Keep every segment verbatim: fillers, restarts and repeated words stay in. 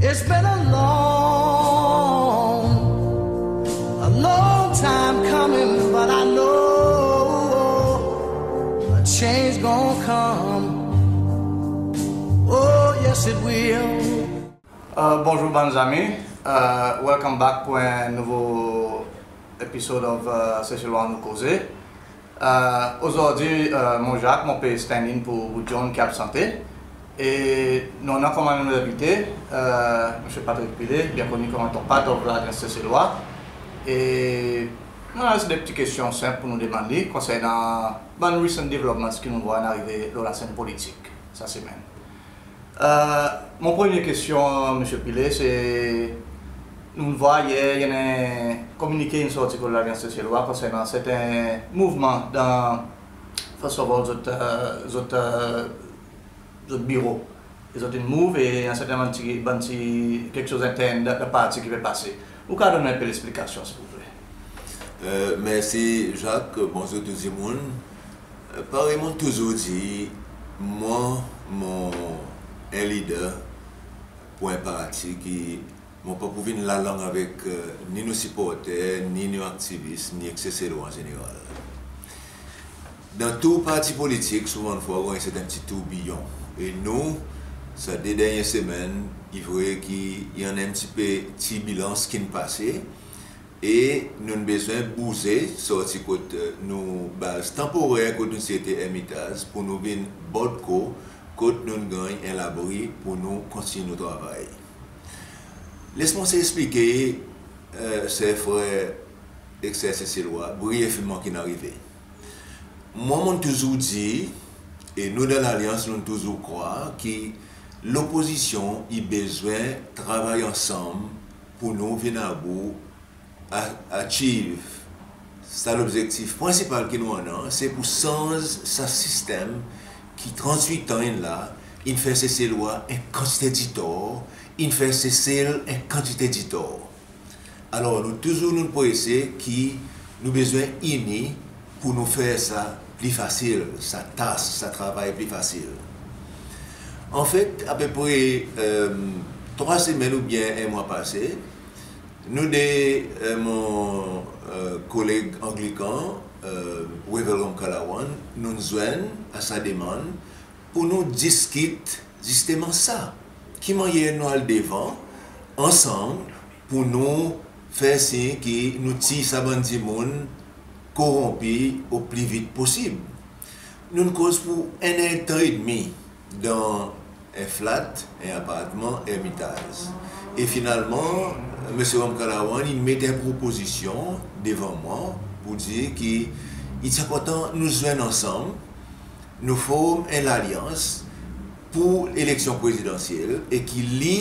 It's been a long, a long time coming, but I know a change gonna come. Oh, yes, it will. Euh, bonzour bann zanmi. Euh, welcome back pour un nouveau episode of euh, Seselwa Nou Koze. Euh, ozordi, euh, mon Jacques, mon pe stand in pour John ki absante. E nou annan konman nou envite, euh, Msye Patrick Pillay, byen koni konman Ton Pat of Lalyans Seselwa. E nou annan zis de pti kestyon senp pour nou demann li konsernan bann recent developments ki nou vwar in arive lo lasenn politik sa semenn. Euh, mon premye kestyon, Msye Pillay, se nou'n vwar yer, i annan en kominike in sorti kot Lalyans Seselwa konsernan serten mouvman dan, first of all, zot, euh, zot, euh, zot biro. E zot in move e i annan serten bann pti, bann pti keksoz entern dan, dan parti ki pe pase. Ou kapab donn en pe leksplikasyon, silvouple? Euh, mersi Jacques, bonzour tou dimoun. Euh, parey mon touzour dir, mwan mon en lider pour en parti ki mon pa pou vin lalang avek euh, ni nou siporter, ni nou aktivis, ni ek Seselwa an zeneral. Dan tou parti politik, souvandfwa ou ganny serten pti tourbiyon. E nou, sa de dernyen semenn, i vre ki i annan en pti pe tirbilans ki'n pase, e nou'n bezwen bouze, sorti kot euh, nou baz tanporer kot nou ti ete Hermitage, pour nou vin Bordco, kot nou'n ganny en labri pour nou kontinyen nou travay. Les mwan eksplik, euh, ser frer ek ser Seselwa, briefman ki'n arive. Mwan, mon'n touzour dir, e nou dan Lalyans, nou'n touzour krwar ki lopozisyon i bezwen travay ansanm pour nou vin about a, achieve sa lobzektif prensipal ki nou annan, se pour sanz sa sistenm ki trannwit an in la, in fer Seselwa en kantite ditor, in fer Sesel en kantite ditor. Alor, nou touzour nou'n prese ki nou bezwen ini pour nou fer sa pli fasil, sa tas, sa travay pli fasil. Anfet, apepre euh, trwa semenn oubyen en mwan pase, nou de, euh, mon euh, koleg Anglikan, euh, Wavel Ramkalawan, nou'n zwenn a sa demann pour nou diskit zisteman sa. Ki mannyer nou al devan ansanm pour nou fer sir ki nou tir sa bann dimoun koronpi o pli vit posib. Nou'n koz pour en erdtan edmi dan en flat, en apartman, Hermitage. E finalman, Msye Ramkalawan i met en propozisyon devan mwan pour dir ki i ti a kontan nou zwenn ansanm, nou form en lalyans pour eleksyon prezidansyel e ki li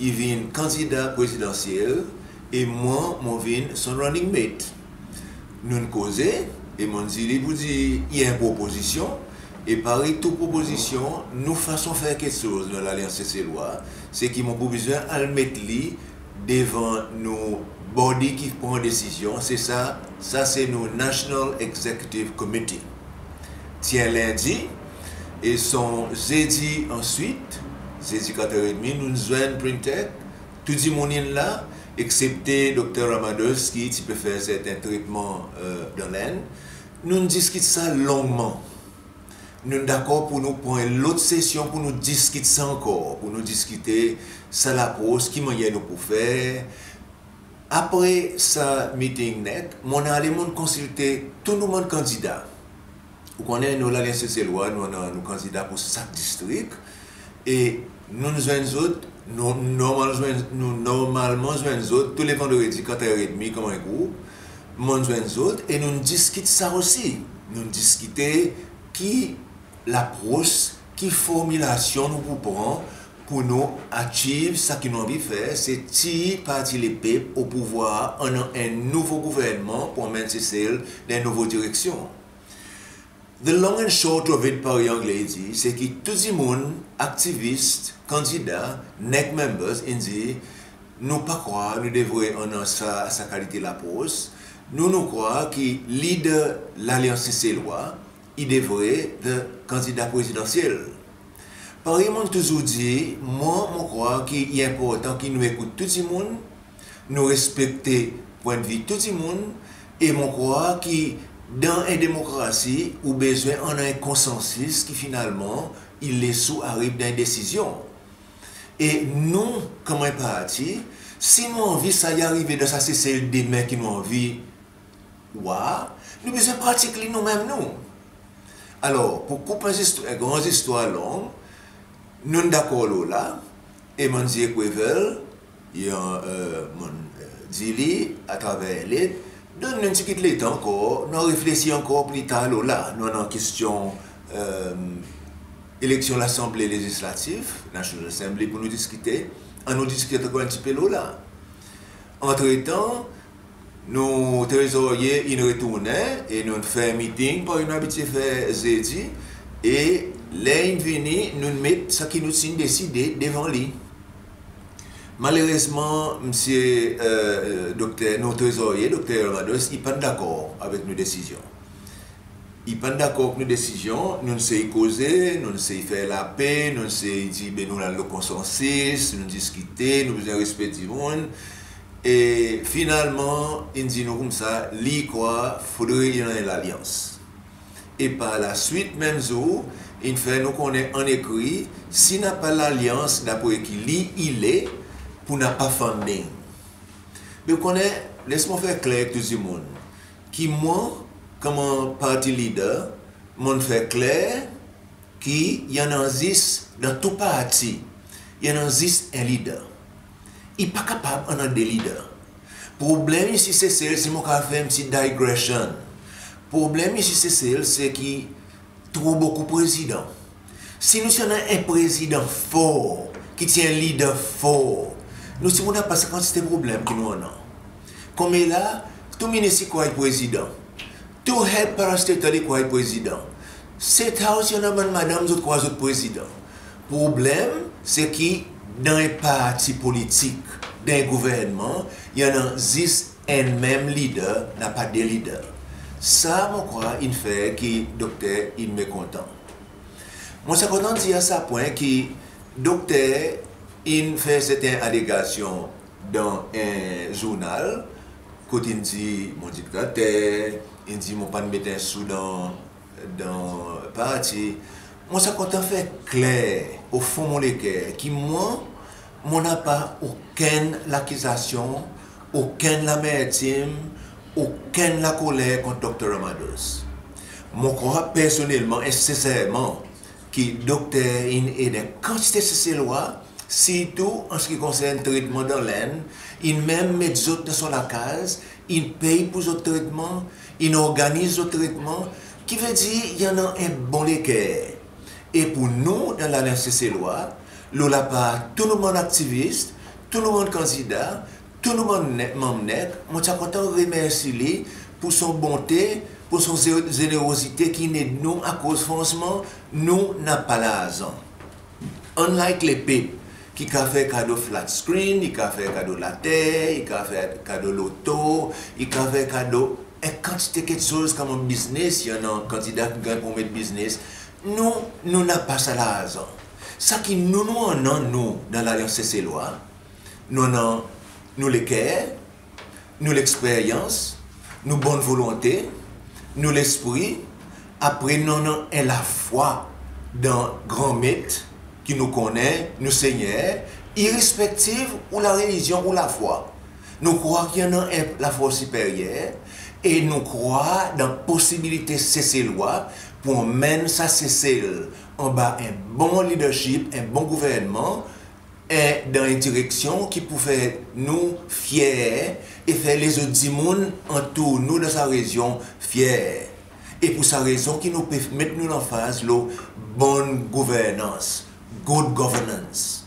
i vin kandida prezidansyel e mwan mon vin son running mate. Nou'n koze e mon'n dir li pour dir i en propozisyon, e parey tou propozisyon, nou fason fer keksoz dan Lalyans Seselwa, se ki mon pou bezwen al met li devan nou body ki pran desizyon, se sa, sa se nou National Executive Committee. Ti en lendi, e son zedi answit, zedi kat er edmi, nou'n zwenn Printek, tou dimoun in la, eksepte Dokter Ramadoss ki ti pe fer serten tretman, euh, dan Lenn. Nou'n diskit sa longman. Nou'n dakor pour nou pran en lot sesyon pour nou diskit sa ankor, pour nou diskite sa lapros, ki mannyer nou pou fer. Apre sa meeting net, mon'n ale mon'n konsilte tou nou bann kandida. Ou konnen nou Lalyans Seselwa, nou annan nou kandida pour sak distrik. E nou'n zwenn zot, nou normal zwenn, nou normalman zwenn zot tou le vandredi kat er edmi konman en group. Mon'n zwenn zot e nou'n diskit sa osi. Nou'n diskite ki lapros, ki formilasyon nou pou pran pour nou achieve sa ki nou anvi fer, se tir Parti Lepep o pouvwar, annan en nouvo gouvernman pour anmenn Sesel dan en nouvo direksyon. The long and short of it, parey Angle i dir, se ki tou dimoun, aktivis, kandida, nek members, in dir nou pa krwar nou devret annan sa, sa kalite lapros. Nou, nou krwar ki lider Lalyans Seselwa i devret the kandida prezidansyel. Parey mon'n touzour dir, mwan mon krwar ki i enportan ki nou ekout tou dimoun, nou respekte pwennvi tou dimoun, e mon krwar ki dan en demokrasi ou bezwen annan en konsansis ki finalman i les ou ariv dan en desizyon. E nou, konman en parti, si nou anvi sa i arive dan sa Sesel demen ki nou anvi war, nou bezwen pratik li nou menm nou. Alor, pour koup en zistwar, en gran zistwar long, nou'n dakor lo la, e mon'n dir ek Wavel, i, e, mon'n, e, dir li atraver en let, donn nou en pti kit letan ankor, nou a reflesir ankor pli tar lo la, nou annan kestyon, e, eleksyon Lasanble Lezislatif, National Assembly pour nou diskite, annou diskit ankor en pti pe lo la. Antretan, nou trezorye in retournen e nou'n fer meeting parey nou abitye fer Zedi, e ler in vini nou'n met sa ki nou ti'n deside devan li. Malerezman, msye, e, dokter, nou trezorye, Dokter Ramados, i pa'n dakor avek nou desizyon. I pa'n dakor ek nou desizyon, nou'n sey koze, nou'n sey fer lape, nou'n sey dir, be, nou al lo konsansis, nou'n diskite, nou bezwen respe dimoun. E finalman, in dir nou koumsa, li i krwar fodre i annan en lalyans. E par laswit, menm zour, in fer nou konnen an ekri, si napa lalyans dapre ki li i le, pour napa funding. Be ou konnen, les mwan fer kler ek tou dimoun ki mwan, konman parti leader, mon'n fer kler ki i annan zis, dan tou parti, i annan zis en leader. I pa kapab annan de leader. Problenm isi Sesel, si mon kapab fer en pti digression, problenm isi Sesel se ki tro bokou prezidan. Si nou ti annan en prezidan for, ki ti en leader for, nou ti pou napa sa kantite problenm ki nou annan. Konmela, tou minis i krwar i prezidan. Tou head parastatal i krwar i prezidan. State House i annan bann madanm zot krwar zot prezidan. Problenm se ki dan en parti politik, dan en gouvernman, i annan zis en menm leader, napa de leader. Sa mon krwar in fer ki dokter in mekontan. Mon ti a kontan dir a sa pwen ki dokter in fer serten alegasyon dan en zournal, kot in dir mon diktater, in dir mon pa'n met en sou dan, dan parti. Mon ti a kontan fer kler o fon mon leker ki mwan, mon napa okenn lakizasyon, okenn lamertim, okenn lakoler kont Dokter Ramados. Mon krwar personnelman e senserman ki dokter in ed en kantite Seselwa, sirtou an se ki konsern tretman dan Lenn, in menm met zot dan son lakaz, in pey pour zot tretman, in organiz zot tretman, ki vedir i annan en bon leker. E pour nou, dan Lalyans Seselwa, lo lapar tou nou bann aktivis, tou nou bann kandida, tou nou bann ne-, manm NEC, mon ti a kontan remersi li pour son bonte, pour son ze-, zenerozite ki in ed nou, akoz fransman, nou napa larzan. Unlike lepep ki kapab fer kado flat screen, i kapab fer kado later, i kapab fer kado loto, i kapab fer kado en kantite keksoz konman biznes, i annan kandida ki ganny pour met biznes. Nou, nou napa sa larzan. Sa ki nou, nou annan, nou, dan Lalyans Seselwa, nou annan nou leker, nou leksperyans, nou bonn volonte, nou lespri, apre nou annan en lafwa dan Granmet ki nou konnen, nou Senyer, irespektiv ou larelizyon ou lafwa. Nou krwar ki annan en lafors siperyer e nou krwar dan posibilite Seselwa pour anmenn sa Sesel anba en bon leadership, en bon gouvernman, e dan en direksyon ki pou fer nou fyer e fer lezot dimoun antour nou dan sa rezyon fyer. E pour sa rezon ki nou pe met nou lanfaz lo bonn gouvernans, good governance.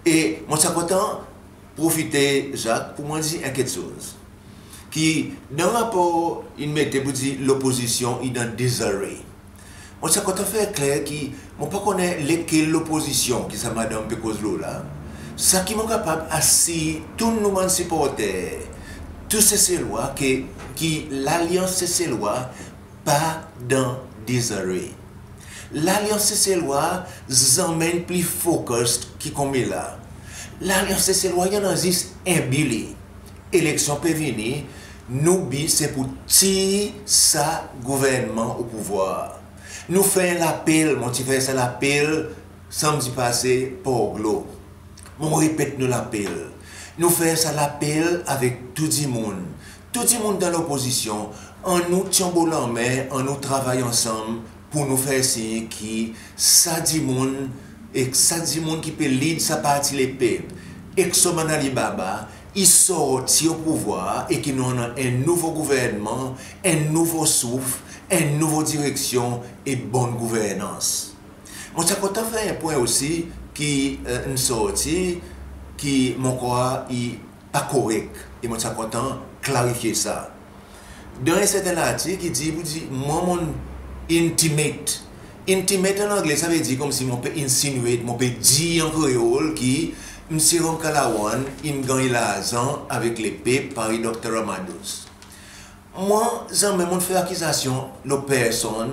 E mon ti a kontan profite, Jacques, pour mwan dir en keksoz. Ki dan rapor in mete pour dir lopozisyon i dan disarray. Mon ti a kontan fer kler ki mon pa konnen lekel lopozisyon ki sa madanm pe koz lo la. Sa ki mon kapab asir tou nou bann siporter, tou Seselwa, ke, ki Lalyans Seselwa pa dan disarray. Lalyans Seselwa zanmen in pli focused ki konmela. Lalyans Seselwa i annan zis en bi li. Eleksyon pe vini, nou bi se pour tir sa gouvernman o pouvwar. Nou fer en lapel, mon ti fer sa lapel Sanmdi pase Port Glaud. Mon repet nou lapel. Nou fer sa lapel avek tou dimoun. Tou dimoun dan lopozisyon, annou tyonbo lanmen, annou travay ansanm pour nou fer sir ki sa dimoun, ek sa dimoun ki pe lead sa Parti Lepep, ek son bann Alibaba, i sorti o pouvwar e ki nou annan en nouvo gouvernman, en nouvo souf, en nouvo direksyon e bonn gouvernans. Mon ti a kontan fer en pwen osi ki, e, in sorti ki mon krwar i pa korek, e mon ti a kontan klarifye sa. Dan en serten lartik i dir, pour dir, mwan mon intimate. Intimate an Angle, sa i vedir konmsi mon pe insinuate, mon pe dir an Kreol ki Msye Ramkalawan in ganny larzan avek Lepep parey Dokter Ramadoss. Mwan, zanmen mon'n fer akizasyon lo personn,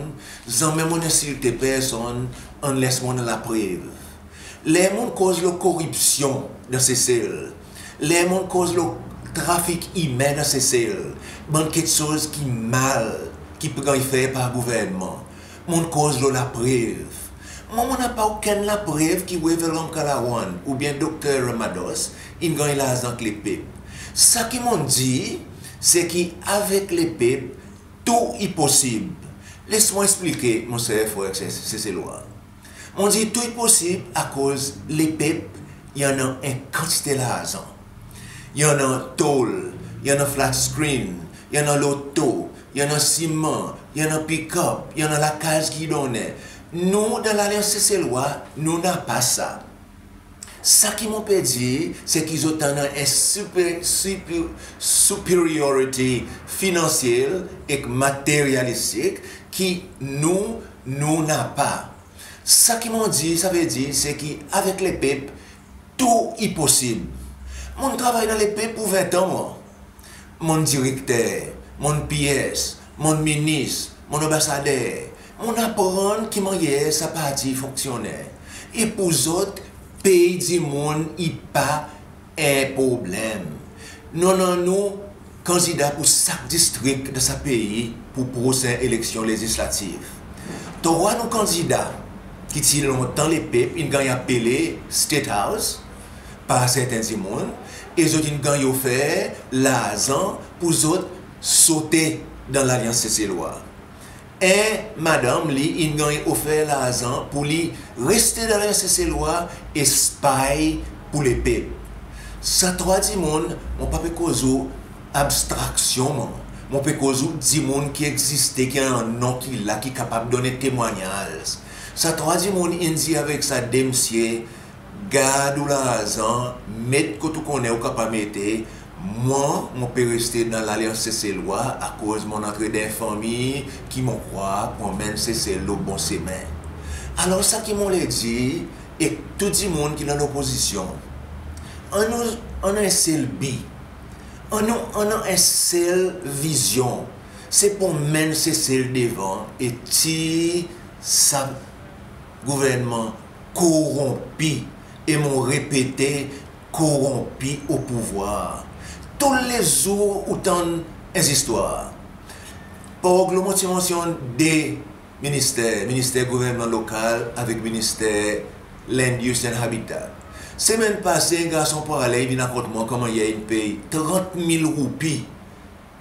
zanmen mon'n ensilte personn, unless mon annan laprev. Ler mon'n koz lo koripsyon dan Sesel, ler mon'n koz lo trafik imen dan Sesel, bann keksoz ki mal, ki pe ganny fer par gouvernman, mon'n koz lo laprev. Mwan, mon napa okenn laprev ki Wavel Ramkalawan oubyen Dokter Ramadoss in ganny larzan ek Lepep. Sa ki mon'n dir, se ki avek Lepep, tou i posib. Les mwan eksplike, mon ser, frer, Se-, Seselwa. Mon dir tou i posib akoz Lepep i annan en kantite larzan. I annan tol, i annan flat screen, i annan loto, i annan siman, i annan pick-up, i annan lakaz ki i donnen. Nou, dan Lalyans Seselwa, nou napa sa. Sa ki mon pe dir, se ki zot annan en super-, super-, superiority finansyel ek materyalistik ki nou, nou napa. Sa ki mon dir, sa i vedir, se ki avek Lepep, tou i posib. Mon'n travay dan Lepep pour ventan, mwan. Mon'n direkter, mon'n P S, mon'n minis, mon'n anbasader. Mon'n aprann ki mannyer sa parti i fonksyonnen. E pour zot, pey dimoun i pa en problenm. Nou annan nou kandida pour sak distrik dan sa pei pour prosen eleksyon lezislatif. Trwa nou kandida ki ti lontan Lepep in ganny apele State House par serten dimoun, e zot in ganny ofer larzan pour zot sote dan Lalyans Seselwa. En madanm, li, in ganny ofer larzan pour li reste dan Lalyans Seselwa e spy pour Lepep. Sa trwa dimoun, mon pa pe koz ou abstraksyon, mwan. Mon pe koz ou dimoun ki egziste, ki annan non ki la, ki kapab donn temwanyaz. Sa trwa dimoun in dir avek sa de msye, gard ou larzan, met kot ou konnen ou kapab mete. Mwan, mon pe reste dan Lalyans Seselwa akoz mon'n antre dan en fanmir ki mon krwar pour anmenn Sesel lo bon semen. Alor sa ki mon le dir, ek tou dimoun ki dan lopozisyon, annou, annou annan en sel bi. Annou, annou annan en sel vizyon, se pour anmenn Sesel devan e tir sa gouvernman koronpi, e mon repete, koronpi o pouvwar. Toulezour ou tann en zistwar. Par egzanp, mon ti mansyonn de minister, Minister Gouvernman Lokal avek Minister Land Use and Habitat. Semenn pase, en garson Praslin i vin rakont mwan konman i in pey trant mil roupi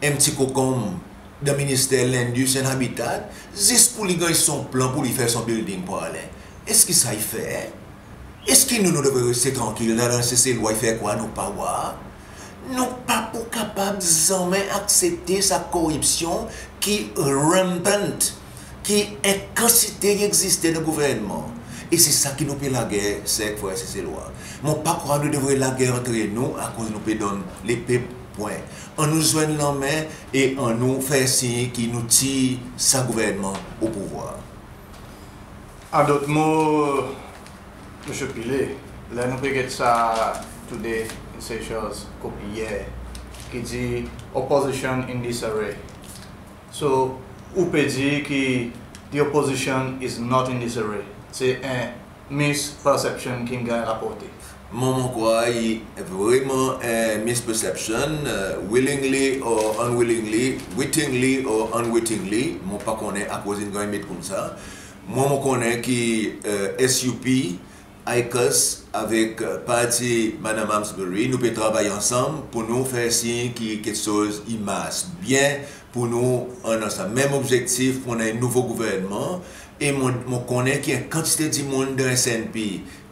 en pti kokonm dan Minister Land Use and Habitat, zis pour li ganny son plan pour li fer son building Praslin. Eski sa i fer? Eski nou, nou devret reste trankil, dan Seselwa i fer kwa nou pa war? Nou pa pou kapab zanmen aksepte sa koripsyon ki rampant, ki en kantite ki egziste dan gouvernman. E se sa ki nou pe lager, ser ek frer Seselwa. Mon pa krwar nou devret lager antre nou akoz nou pe donn lepep pwen. Annou zwenn lanmen e annou fer sir ki nou tir sa gouvernman o pouvwar. An dot mo, Msye Pillay, ler nou pe get sa Today in Seychelles kopi yer, ki dir, "Opposition in disarray." So, ou pe dir ki The opposition is not in disarray. Se en misperception ki'n ganny raporte. Mwan mon krwar i vreman en misperception, willingly or unwillingly, wittingly or unwittingly, mon pa konnen akoz in ganny met koumsa. Mwan mon konnen ki SUP, ICOS avek parti Madanm Amesbury, nou pe travay ansanm pour nou fer sir ki keksoz i mars byen, pour nou annan sa menm obzektif pour annan en nouvo gouvernman. E mon, mon konnen ki en kantite dimoun dan SNP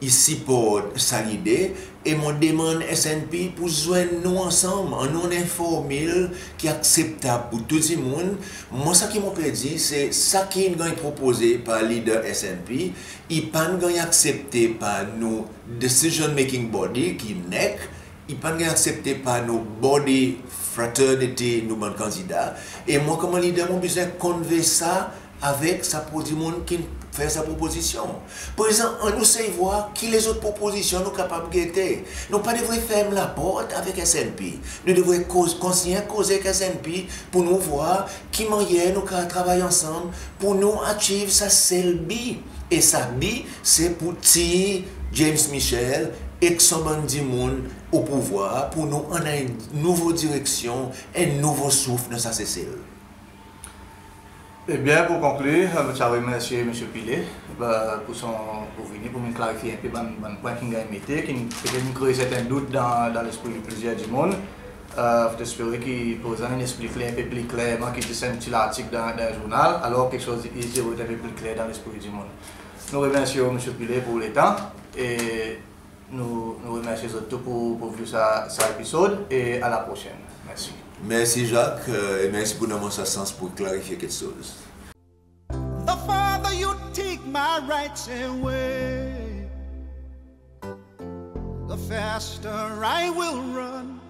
i siport sa lide, e mon demann SNP pour zwenn nou ansanm, annou annan en formil ki akseptab pour tou dimoun. Mwan sa ki mon pe dir se sa ki'n ganny propoze par lider SNP, i pa'n ganny aksepte par nou decision making body ki NEC, i pa'n ganny aksepte par nou body fraternity, nou bann kandida. E mwan konman lider mon bezwen konve sa avek sa dimoun ki'n fer sa propozisyon. Prezan annou sey vwar ki lezot propozisyon nou kapab gete. Nou pa devret ferm laport avek SNP. Nou devret koz, kontinyen koz ek SNP pour nou vwar ki mannyer nou kapab travay ansanm pour nou achieve sa sel bi. E sa bi se pour tir James Michel ek son bann dimoun o pouvwar pour nou annan en nouvo direksyon, en nouvo souf dan sa Sesel. Ebyen, pour konklir, mon ti a remersye Msye Pillay pour son, pour vini, pour vin klarifye en pe bann, bann pwen ki'n ganny mete, ki'n petet kree serten dout dan, dan lespri plizyer dimoun. Fotespere ki prezan in eksplik li en pe pli klerman ki zis en pti lartik dan, dan zournal, alor keksoz i devret en pe pli kler dan lespri dimoun. Nou remersye ou, Msye Pillay, pour letan, e nou, nou remersye zot tou pour, pour view sa, sa episode, e a la prosyenn. Mersi. Mersi Jacques, e mersi pour donn mwan sa sans pour klarifye keksoz. The farther you take my rights away, the faster I will run.